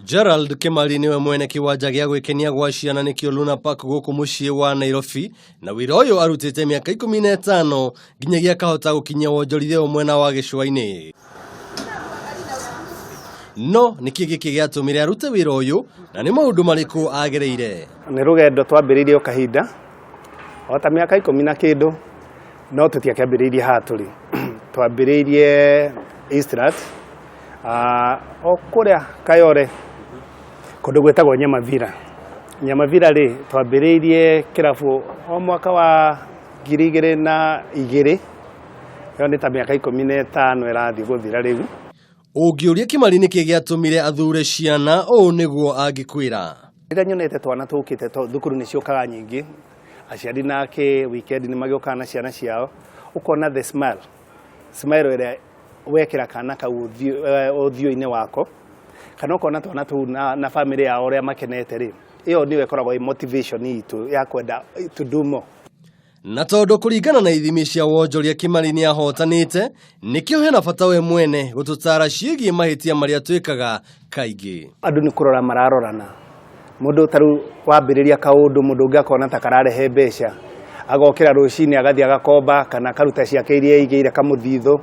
Gerald Kĩmari nĩwe mwene kĩwanja gĩa gwĩkenia gwa ciana nĩkĩo Luna Park gũkũ mũciĩ wa Nairobi, na wĩra ũyũ arutĩte mĩaka 15 nginyagia akahota gũkinyia wonjorithia ũyũ mwena wa gĩcũa-inĩ. No nĩkĩ gĩkĩ gĩatũmire arute wĩra ũyũ na nĩ maũndũ marĩkũ agereire? Nĩ rũgendo twambĩrĩirie o kahinda o ta mĩaka ikũmi na kĩndũ, no tũtiakĩambĩrĩirie haha tũrĩ. Twambĩrĩirie Eastlands, o kũrĩa Kayole, kũndũ gwĩtagwo Nyamavira. Nyamavira rĩ, twambĩrĩirie kĩrabu o mwaka wa 2002, ĩyo nĩ ta mĩaka 15 ĩrathiĩ gũthira rĩu. Ũngĩũria Kĩmari nĩkĩ gĩatũmire athure ciana, ũũ nĩguo angĩkwĩra. Rĩrĩa nyonete twana tũkĩte, thukuru nĩ ciũkaga nyingĩ, aciari nake weekend nĩ magĩũkaga na ciana ciao, ũkona the smile, smile ĩrĩa wekĩra kana kau ũthiũ-inĩ wako, kana ũkona twana tũu na famĩlĩ yao ũrĩa makenete rĩ, ĩyo nĩyo ĩkoragwo ĩ motivation itũ ya kwenda to do more. Na tondũ kũringana na ithimi cia wonjoria Kĩmari nĩ ahotanĩte, nĩkĩo hena bata we mwene gũtũtaara ciĩgiĩ mahĩtia marĩa twĩkaga kaingĩ. Andũ nĩ kũrora mararorana, mũndũ ta rĩu wambĩrĩria kaũndũ, mũndũ ũngĩ akona ta kararehe mbeca, agokĩra rũcinĩ agathiĩ agakomba kana akaruta ciake iria eigĩire kamũthithũ,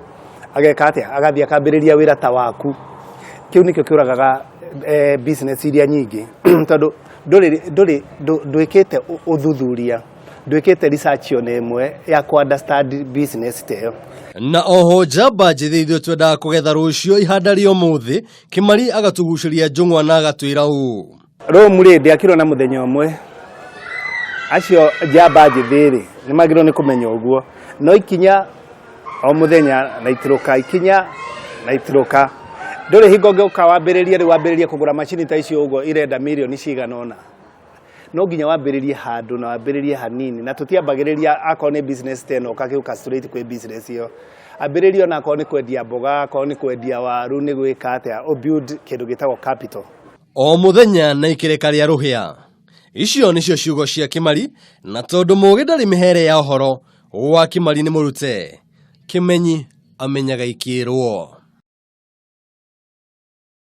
ageka atĩa, agathiĩ akambĩrĩria wĩra ta waku. Kĩu nĩkĩo kĩũragaga business iria nyingĩ, tondũ ndũrĩ ndwĩkĩte ũthuthuria, ndwĩkĩte research ona ĩmwe ya kũ understand business ta ĩyo. Na oho njamba njĩthĩ ithuĩ twendaga kũgetha rũciũ ihanda rĩa ũmũthĩ, Kĩmari agatũgucĩria njũng'wa na agatwĩra ũũ. Rũmu rĩ, ndĩakirwo na mũthenya ũmwe. Acio njamba njĩthĩ rĩ, nĩ magĩrĩirwo nĩ kũmenya ũguo. No ikinya o mũthenya na itirũka, ikinya na itirũka. Ndũrĩ hingo ũngĩũka wambĩrĩrie rĩu wambĩrĩrie kũgũra macini ta icio ũguo irenda mirioni cigana ũna. No nginya wambĩrĩrie handũ na wambĩrĩrie hanini, na tũtiambagĩrĩria akorwo nĩ business ta ĩno ũgagĩũka straight kwĩ business ĩyo. Ambĩrĩria ona akorwo nĩ kwendia mboga, akorwo nĩ kwendia waru, nĩ gwĩka atĩa, ũ build kĩndũ gĩtagwo capital. O mũthenya na ikereka rĩa rũhĩa. Icio nĩcio ciugo cia Kĩmari, na tondũ mũgĩ ndarĩ mĩhere ya ũhoro wa Kĩmari nĩ mũrute. Kĩmenyi amenyaga ikĩrwo.